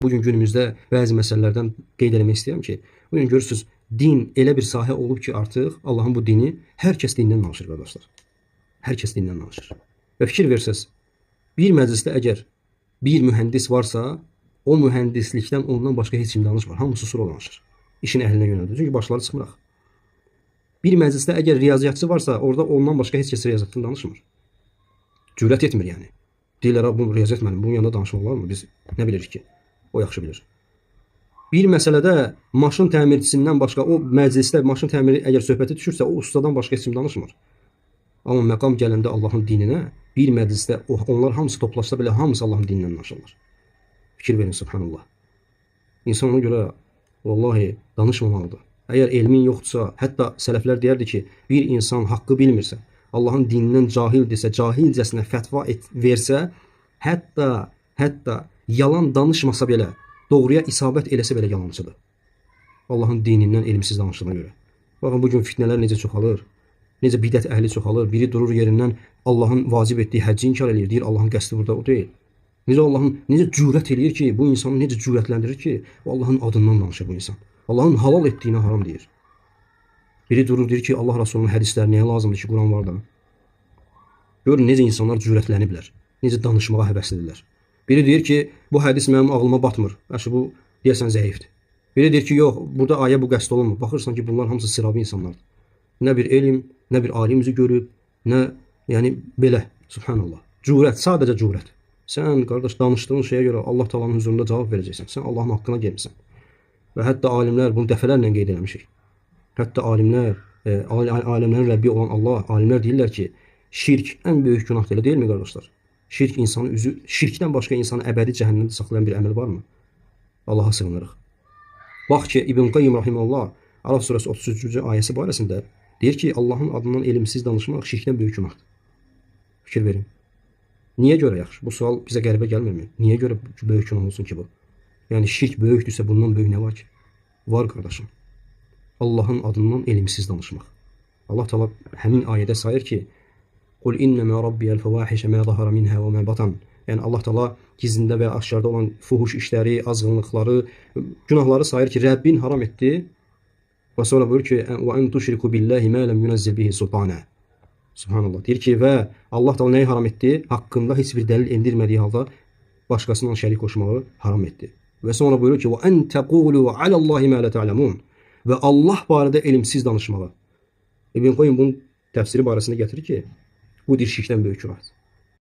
Bugün günümüzdə bəzi məsələlərdən qeyd eləmək istəyirəm ki, bugün görürsünüz, din elə bir sahə olub ki, artıq Allahın bu dini hər kəs dindən danışır qardaşlar. Hər kəs dindən danışır. Və fikir versəz, bir məclisdə əgər bir mühəndis varsa, o mühəndislikdən ondan başqa heç kim danışmır. Hamısı susur, o danışır. İşin əhlinə yönəldir. Çünki başları çıxmır axı. Bir məclisdə əgər riyaziyyatçı varsa, orada ondan başqa heç kəs riyaziyyatdan danışmır. Cürət etmir yəni. Deyirlər, bu riyaziyyat müəllimi, bunun yanında danışmaq olarmı? Biz nə bilirik ki? O yaxşı bilir. Bir məsələdə maşın təmirçisindən başqa o məclisdə maşın təmiri əgər söhbəti düşürsə, o ustadan başqa heç kim danışmır. Amma məqam gələndə Allahın dininə bir məclisdə onlar hamısı toplaşsa belə hamısı Allahın dinindən danışırlar. Fikir verin, subhanallah. İnsan ona görə vallahi danışmamalıdır. Əgər elmin yoxdursa, hətta sələflər deyərdi ki, bir insan haqqı bilmirsə, Allahın dinindən cahildirsə, cahilcəsinə fətva versə, hətta yalan danışmasa belə, doğruya isabət eləsə belə yalancıdır. Allahın dinindən elmsiz danışdığına görə. Baxın, bugün fitnələr necə çoxalır, necə bidət əhli çoxalır. Biri durur yerindən Allahın vacib etdiyi həcci inkar eləyir, deyir Allahın qəsdi burada o deyil. Necə Allahın, necə cürət eləyir ki, bu insanı necə cürətləndirir ki, o Allahın adından danışır bu insan. Allahın halal etdiyinə haram deyir. Biri durur deyir ki, Allah Rasulunun hədisləri nəyə lazımdır ki, Quran var da. Görün necə insanlar cürətləniblər, necə danışmağa həvəslidirlər. Biri deyir ki, bu hədis mənim ağlıma batmır. Əşi, bu deyəsən zəifdir. Biri deyir ki, yox, burada ayə bu qəsd olunmur. Baxırsan ki, bunlar hamısı sıravi insanlardır. Nə bir elm, nə bir alim üzü görüb, nə, yəni belə, subhanallah. Cürət, sadəcə cürət. Sən, qardaş, danışdığın şeyə görə Allah Taala'nın huzurunda cavab verəcəksən. Sən Allahın haqqına girmisən. Və hətta alimlər bunu dəfələrlə qeyd eləmişik. Hətta alimlər, alimlərin Rəbbi olan Allah, alimlər deyirlər ki, şirk ən böyük günahdır, elə deyilmi qardaşlar? Şirk insanı üzü, şirkdən başqa insanı əbədi cəhənnəmdə saxlayan bir əməl varmı? Allaha sığınırıq. Bax ki, İbn Qayyim rahimehullah Araf surəsi 33-cü ayəsi barəsində deyir ki, Allahın adından elmsiz danışmaq şirkdən böyük günahdır. Fikir verin. Niyə görə yaxşı? Bu sual bizə qəribə gəlmirmi? Niyə görə böyük günah olsun ki bu? Yəni şirk böyükdürsə bundan böyük nə var ki? Var qardaşım. Allahın adından elmsiz danışmaq. Allah Teala həmin ayədə sayır ki, Qul innəmə rabbiyəl fəvahişə mə zahara minhə və mə batan. Yəni Allah Teala gizlində və aşkarda olan fuhuş işləri, azğınlıqları, günahları sayır ki, Rəbbin haram etdi. Və sonra buyurur ki, və en tuşriku billahi mə ləm yunazzil bihi sultana. Subhanallah. Deyir ki, və Allah Teala nəyi haram etdi? Haqqında heç bir dəlil endirmədiyi halda başqasından şərik qoşmağı haram etdi. Və sonra buyurur ki, və en təqulu alallahi mə la ta'lemun. Və Allah barədə elmsiz danışmağı. İbn Qayyim bunun təfsiri barəsində gətirir ki, bu deyir şirkdən böyük günahdır.